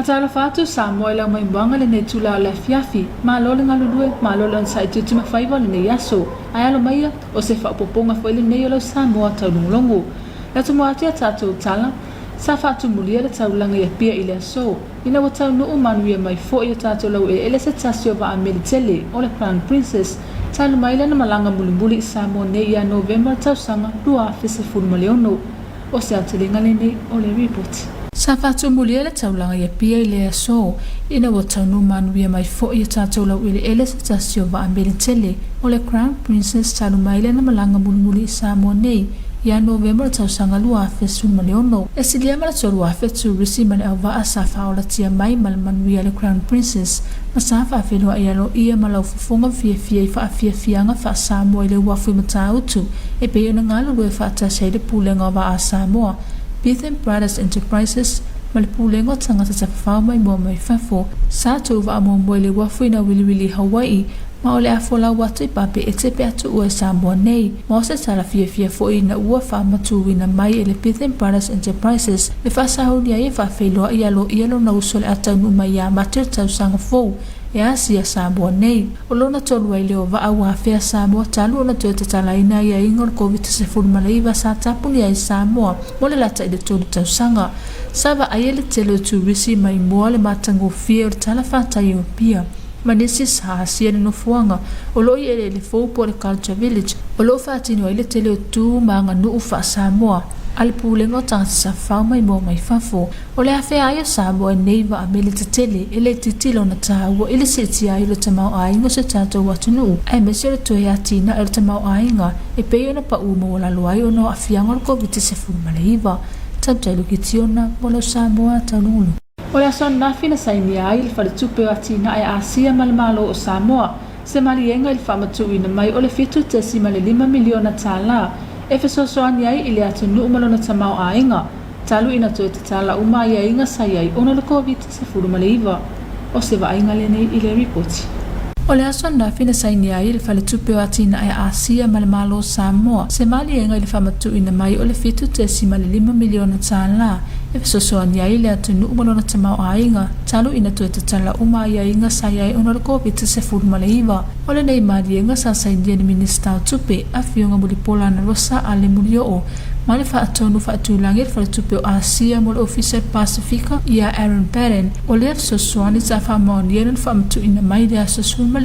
Faatalofa atu Samoa i lau maimoaga lenei itula o le afiafi. Malo le galulue, malo le onosai tutimafaiva o lenei aso. Ae alo maia, o se faaopoopoga foi lenei o lau Samoa taulogologo. Le atumua atu i a tatou tala, sa faatumulia le taulaga i Apia i le aso, ina ua taunuu manuia mai foi o tatou laueleele se tasi o vaa meli tele o le Crown Princess talu mai lana malaga mulimuli i Samoa nei ia Novema o le tausaga 2016. O se aotelega lenei o le Ripoti. Sa faatumulia le taulaga i Apia i le aso, ina ua taunuu manuia mai foi o tatou laueleele se tasi o vaa meli tele o le Crown Princess talu mai lana malaga mulimuli i Samoa nei ia Novema o le tausaga 2016. E silia ma le 3,000 turisi ma le auvaa sa faaolatia mai ma le manuia le Crown Princess ma sa faafeiloai aloaia ma laufofoga fiafia i faafiafiaga faa-Samoa i le uafu i Matautu e pei ona galulue faatasi ai le Pulega o Vaa a Samoa, Bitham Brothers Enterprises, ma le Pulega o Tagata Tafafao Maimoa Mai Fafo. Sa tou vaa muamua i le uafu i Nawiliwili i Hawaii ma o le a folau atu i Papeete pe a tuua i Samoa nei. Ma o se tala fiafia foi ina ua faamatūina mai e le Bitham Brothers Enterprises le faasauni ai e faafeiloai aloaia lona uso le a taunuu mai ia Mati o le tausaga fou e asia Samoa nei. O lona tolu ai lea o vaa ua afea Samoa talu ona toe tatalaina aiaiga o le Koviti-19 sa tapuni ai Samoa mo le lata i le tolu tausaga. Sa vaaia le tele o turisi mai moa le matagofie o le talafatai o Apia ma nisi sa asia le nofoaga o lo o i eleele fou po o le Culture Village o lo o faatino ai le tele o tu ma aganuu faa-Samoa a le Pulega o Tagata Tafafao Maimoa Mai Fafo. O le afea ai o Samoa i nei vaa meli tetele e le itiiti lona taua i le siitia ai o le tamaoaiga o se tatou atunuu aemaise o le toe atinae o le tamaoaiga e pei ona paʻu maualalo ai ona o aafiaga o le Koviti-19. Tautai Lukitiona mo lau Samoa Taulugulugu. O le aso ananafi na sainia ai le Faletupe o Atinae a Asia ma le Malo o Samoa se maliega i le faamatuuina mai o le $7.5 miliona tala e fesoasoani ai i le atunuu ma lona tamaoaiga talu ina toe tatala uma aiaiga sa i ai ona o le Koviti-19. O se vaaiga lenei i le Ripoti. O le aso ananafi na sainia ai e le Faletupe o Atinae a Asia ma le Malo o Samoa se maliega i le faamatuuina mai o le $7.5 miliona tala e fesoasoani ai i le atunuu ma lona tamaoaiga talu ina toe tatala uma aiaiga sa i ai ona o le Koviti-19. O lenei maliega sa sainia e le Minisita o Tupe, Afioga Mulipola Anarosa Ale Mulioo, ma le faatonu faatulagi e le Faletupe o Asia mo le Ofisa i le Pasefika ia Aaron Batten, o lea fesoasoani sa faamaonia lona faamatuuina mai i le aso 16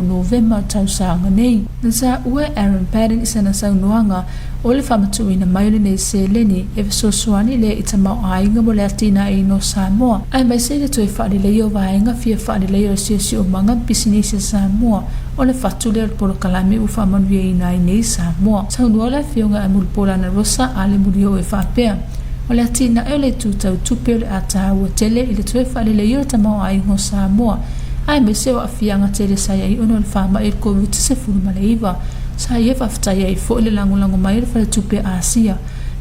Novema o tausaga nei. Na saua e Aaron Batten i sana saunoaga o le faamatuuina mai o lenei seleni e fesoasoani lea i tamaoaiga mo le atinaeina o Samoa, aemaise i le toe faaleleia o vaega fia faaleleia o le siosiomaga ma pisinisi a Samoa. O le fatu lea o le polokalame ua faamanuiaina ai nei Samoa. Saunoa le Afioga ia Mulipola Anarosa a le Mulioo e faapea, O le atinae o le itu tau tupe o le a taua tele i le toe faaleleia o le tamaoaiga o Samoa, aemaise o aafiaga tele sa i ai ona o le faamai o le Koviti-19. Sa ia faafetai ai foi le lagolago mai o le Faletupe Asia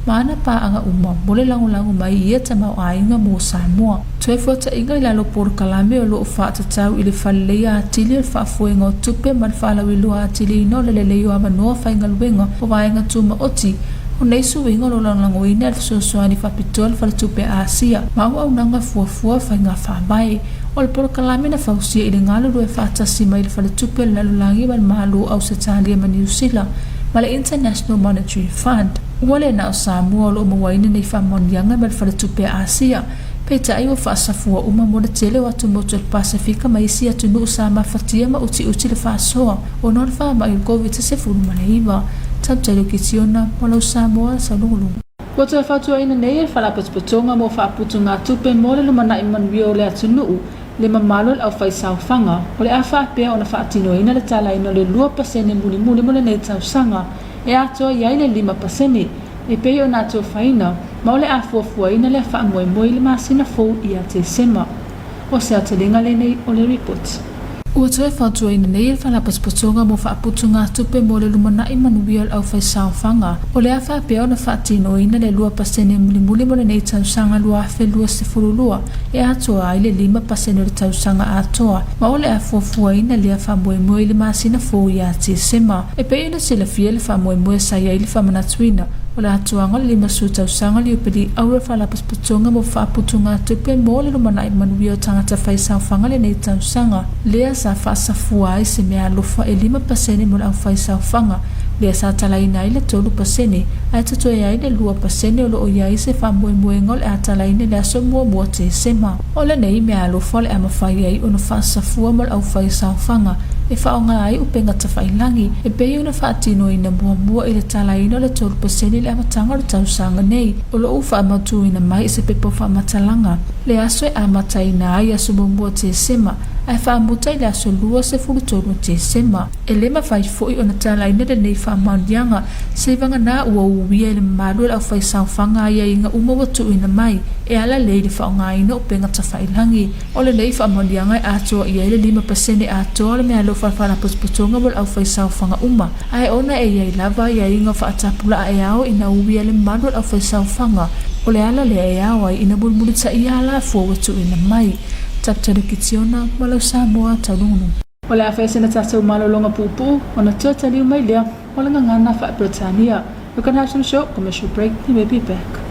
ma ana paaga uma mo le lagolago mai i ia tamaoaiga mo Samoa. Toe fuataiga i lalo o polokalame o lo o faatatau i le faleleia atili o le faafoega o tupe ma le faalauiloa atiliina o le lelei o avanoa faigaluega o vaega tumaoti. O nei suiga o lo o lagolagoina e le fesoasoani faapitoa a le Faletupe Asia ma auaunaga fuafua faiga faavae. O le polokalame na fausia i le galulue faatasi mai le Faletupe o le Lalolagi ma le Malo o Ausetalia ma Niu Sila ma le International Monetary Fund. Ua le na o Samoa o lo o mauaina nei faamaoniaga mai le Faletupe a Asia, peitai ua faasafua uma mo le tele o atumotu o le Pasefika ma isi atunuu sa mafatia ma utiuti le faasoa ona o le faamai o le Koviti-19. Tautalo Kitiona, mo lau Samoa Saulugulugu. Ua toe fautuaina nei e le Faalapotopotoga mo Faaputugatupe mo le Lumanai Manuia o le Atunuu le mamalu o le aufaisaofaga o le a faapea ona faatinoina le talaina o le 2% mulimuli mo lenei tausaga e atoa i ai le 5% e pei ona atofaina ma o le a fuafuaina lea faamoemoe i le masina fou ia Tesema. O se aotelega lenei o le Ripoti. Ua toe fautuaina nei e le Faalapotopotoga mo Faaputugatupe mo le Lumanai Manuia o le Aufaisaofaga, o le a faapea ona faatinoina le 2% mulimuli mo lenei tausaga 2022 e atoa ai le 5% o le tausaga atoa, ma o le a fuafuaina lea faamoemoe i le masina fou ia Tesema. E pei ona silafia le faamoemoe sa i ai le faamanatuina. O le atoaga o le 50 tausaga o le Iupeli Auro o le Faalapotopotoga mo Faaputugatupe mo le Lumanai Manuia o Tagata Faisaofaga lenei tausaga, lea sa faasafua ai se meaalofa e 5% mo le aufaisaofaga, lea sa talaina ai le 3% ae totoe ai le 2% o lo o i ai se faamoemoega o le a talaina i le aso 1 o Tesema. O lenei meaalofa o le a mafai ai ona faasafua mo le aufaisaofaga e faaaoga ai upega tafailagi e pei ona faatinoina muamua i le talaina o le 3% i le amataga o le tausaga nei. O lo o ua faamautuina mai i se pepa o faamatalaga le aso e amataina ai aso 1 o Tesema ae faamuta i le aso 23 o Tesema. E le mafai foi ona talaina lenei faamaoniaga seivagana ua uia i le mamalu o le aufaisaofaga aiaiga uma ua tuuina mai e ala lea i le faaaogaina o upega tafailagi. O lenei faamaoniaga e atoa i ai le 5% atoa o le meaalofa a le Faalapotopotoga mo le aufaisaofaga uma, ae ona e i ai lava aiaiga faatapulaa e ao ina uia le mamalu o le aufaisaofaga, o le ala lea e ao ai ina mulimulitaia alafua ua tuuina mai. Taputalu Kitiona ma lau Samoa Taulugulugu. O le a fai sina tatou malologa puupuu ona toe taliu mai lea o le gagana faa-Peretania. We're gonna have some short commercial break then we'll be back.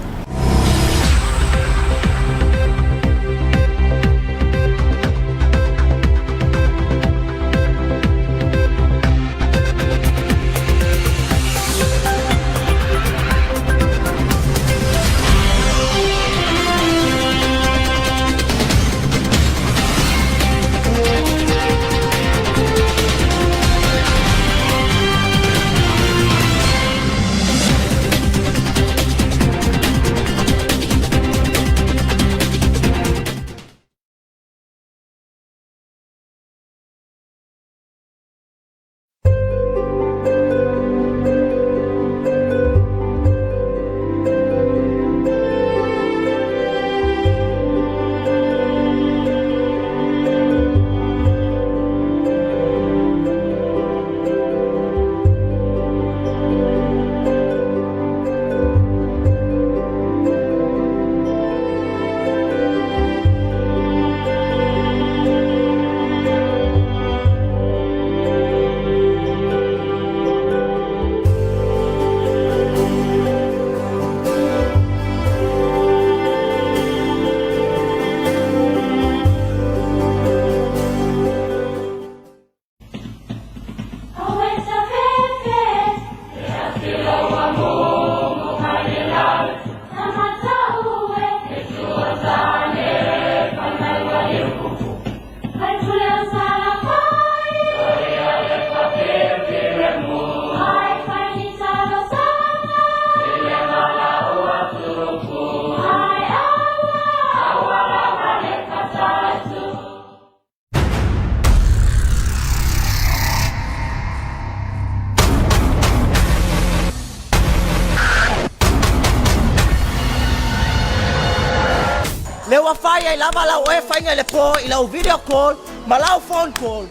Lea ua fai ai lava lau oe faiga i le po i lau video call ma lau phone call.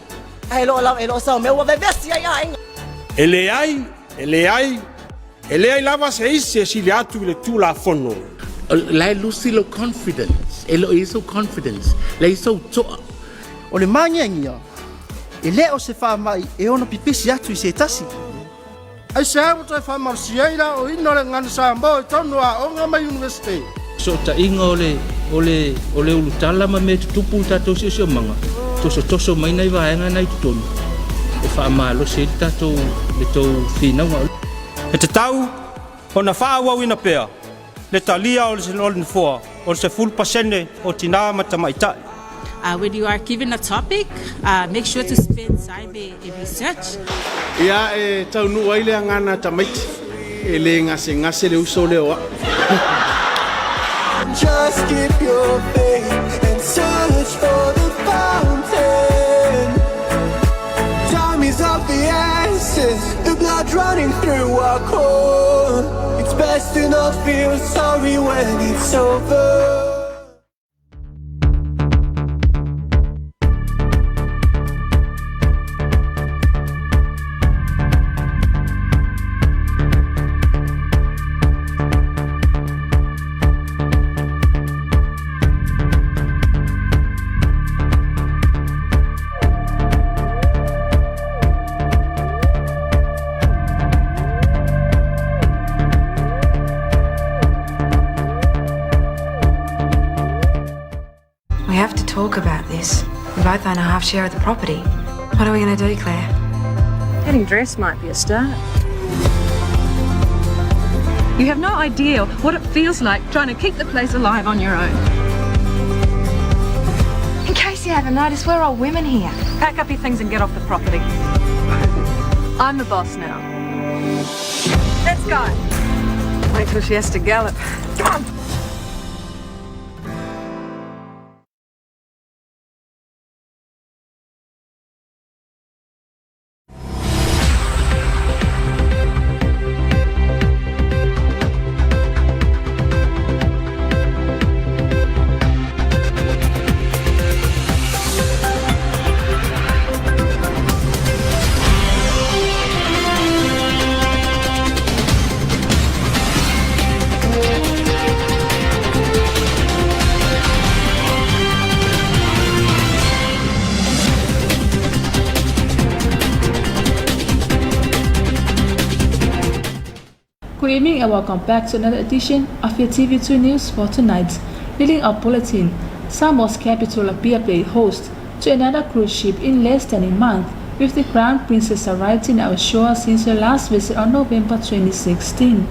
Ae lo lava e lo sau mea ua vevesi ai aiga. E leai, e leai, e leai lava se isi e sili atu i le Tulafono. La e lusi lou confidence, e le o i ai sou confidence, leai sou toa. O le māgiagia, e le o se faamai e ono pipisi atu i se tasi. Aisea ua toe faamalosia ai le aoina o le gagana Samoa i totonu o aoga ma Iunivesite? Fesootaiga o le, o le, o le ulutala ma mea tutupu i le tatou siosiomaga, tosotoso mai nai vaega na i totonu e faamalosi ai le tatou, le tou finauga. E tatau ona faaauauina pea le talia o le Nofoa o le 10% o tinā ma tamaitai. When you are given a topic, make sure to spend time e research. Ia e taunuu ai le agana tamaiti, e le gasegase le uso lea o a'u. Just keep your faith and search for the fountain. Time is of the essence, the blood running through our core. It's best to not feel sorry when it's over. talk about this. We both own a half share of the property. What are we going to do, Claire? Getting dressed might be a start. You have no idea what it feels like trying to keep the place alive on your own. In case you haven't noticed, we're all women here. Pack up your things and get off the property. I'm the boss now. Let's go. Wait till she has to gallop. Come on. Good evening and welcome back to another edition of your TV2 News for tonight. Leading our bulletin, Samoa's capital Apia played host to another cruise ship in less than a month, with the Crown Princess arrived in our shore since her last visit on November 2016.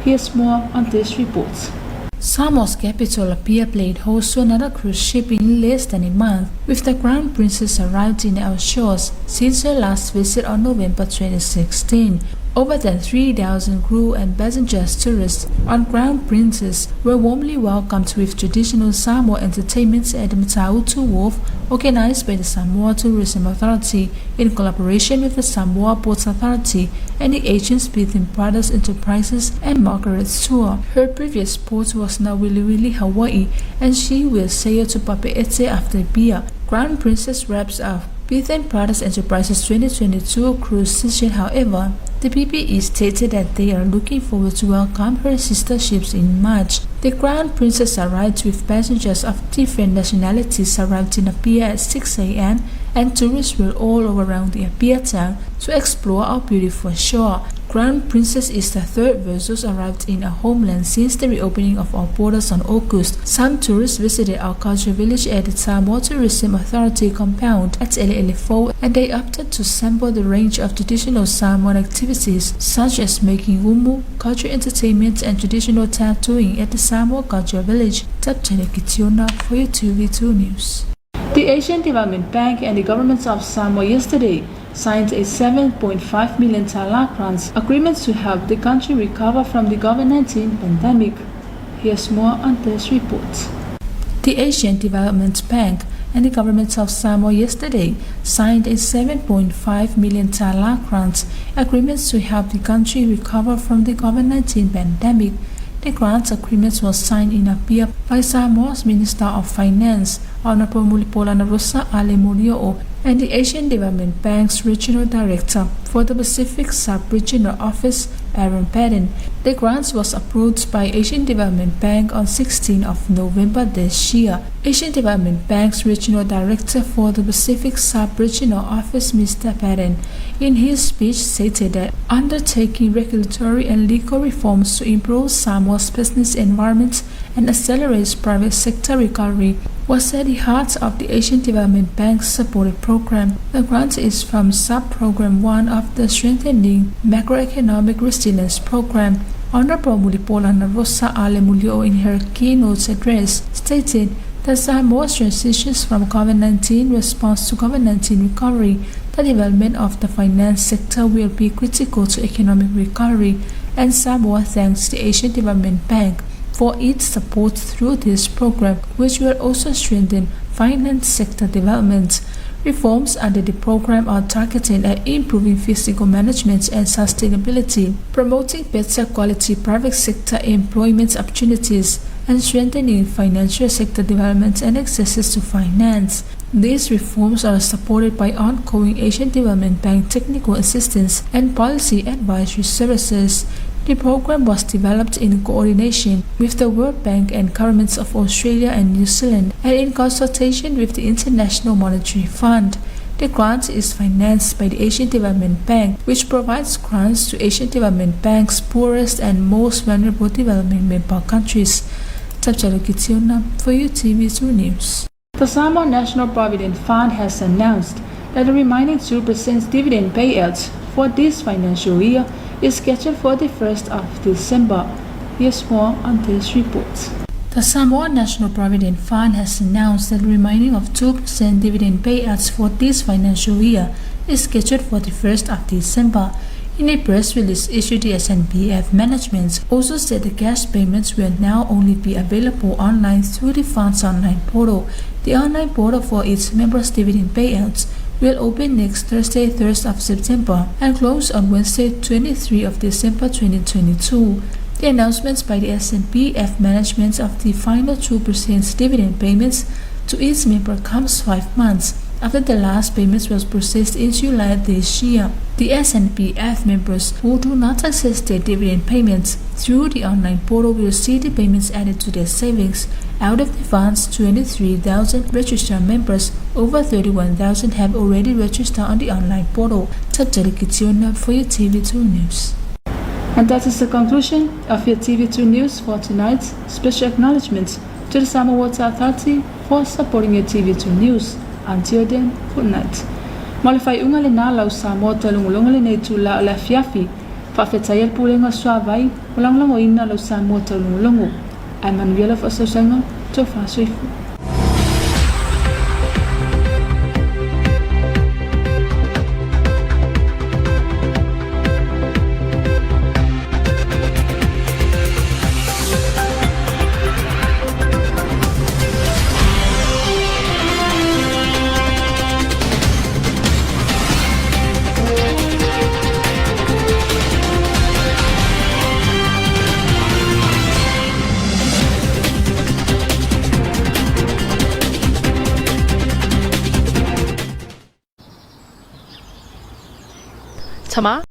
Here's more on this report. Samoa's capital Apia played host to another cruise ship in less than a month, with the Crown Princess arrived in our shores since her last visit on November 2016. Over than 3,000 crew and passengers tourists on Crown Princess were warmly welcomed with traditional Samoa entertainments at the Matautu Wharf, organized by the Samoa Tourism Authority in collaboration with the Samoa Ports Authority and the agents Bethune Brothers Enterprises and Margaret's Tour. Her previous port was Nawiliwili, Hawaii, and she will sail to Papeete after Apia. Crown Princess wraps up Bethune Brothers Enterprises 2022 cruise season. However, the PPE stated that they are looking forward to welcome her sister ships in March. The Crown Princess arrived with passengers of different nationalities arrived in Apia at 6 a.m. and tourists were all around the Apia town to explore our beautiful shore. Crown Princess is the third vessel arrived in our homeland since the reopening of our borders on August. Some tourists visited our cultural village at the Samoa Tourism Authority compound at Eleelefou, and they opted to sample the range of traditional Samoan activities such as making umu, cultural entertainment, and traditional tattooing at the Samoa Cultural Village. Tapchane Kitiona for your 2v2 News. The Asian Development Bank and the governments of Samoa yesterday signed a 7.5 million tala grants agreement to help the country recover from the COVID-19 pandemic. Here's more on this report. The Asian Development Bank and the government of Samoa yesterday signed a 7.5 million tala grant agreement to help the country recover from the COVID-19 pandemic. The grant agreement was signed in Apia by Samoa's Minister of Finance, Honorable Mulipola Rosa Ale Molioo, and the Asian Development Bank's Regional Director for the Pacific Sub-Regional Office, Aaron Patton. The grant was approved by Asian Development Bank on 16 of November this year. Asian Development Bank's Regional Director for the Pacific Sub-Regional Office, Mr. Patton, in his speech stated that undertaking regulatory and legal reforms to improve Samoa's business environment and accelerate private sector recovery was at the heart of the Asian Development Bank's supported program. The grant is from Sub-Program 1 of the Strengthening Macroeconomic Resilience Program. Honorable Mulipola Rosa Ale Molioo in her keynote address stated that Samoa's transitions from COVID-19 response to COVID-19 recovery, the development of the finance sector will be critical to economic recovery, and Samoa thanks the Asian Development Bank for its support through this program, which will also strengthen finance sector development. Reforms under the program are targeted at improving fiscal management and sustainability, promoting better quality private sector employment opportunities, and strengthening financial sector development and access to finance. These reforms are supported by ongoing Asian Development Bank technical assistance and policy advisory services. The program was developed in coordination with the World Bank and governments of Australia and New Zealand, and in consultation with the International Monetary Fund. The grant is financed by the Asian Development Bank, which provides grants to Asian Development Bank's poorest and most vulnerable developing member countries. Tapchalo Kitiona for UTV2 News. The Samoa National Provident Fund has announced that the remaining 2% dividend payout for this financial year is scheduled for the 1st of December. Here's more on this report. The Samoa National Provident Fund has announced that the remaining of 2% dividend payouts for this financial year is scheduled for the 1st of December. In a press release issued, the SNPF management also said the cash payments will now only be available online through the fund's online portal. The online portal for its members' dividend payouts will open next Thursday, 3rd of September, and close on Wednesday, 23 of December 2022. The announcements by the SNPF management of the final 2% dividend payments to each member comes 5 months after the last payment was processed in July this year. The SNPF members who do not access their dividend payments through the online portal will see the payments added to their savings. Out of the fund's 23,000 registered members, over 31,000 have already registered on the online portal. Tabjali for your TV2 News. And that is the conclusion of your TV2 News for tonight. Special acknowledgements to the Samoa Water Authority for supporting your TV2 News. Until then, good night. Ma le faaiuga lenā lau Samoa taulogologo lenei itulā o le afiafi, faafetai ai le Pulega o Suavai ua lagolagoina lau Samoa taulogologo. Ae manuia lau faasausauga, tofa soifua. Tama?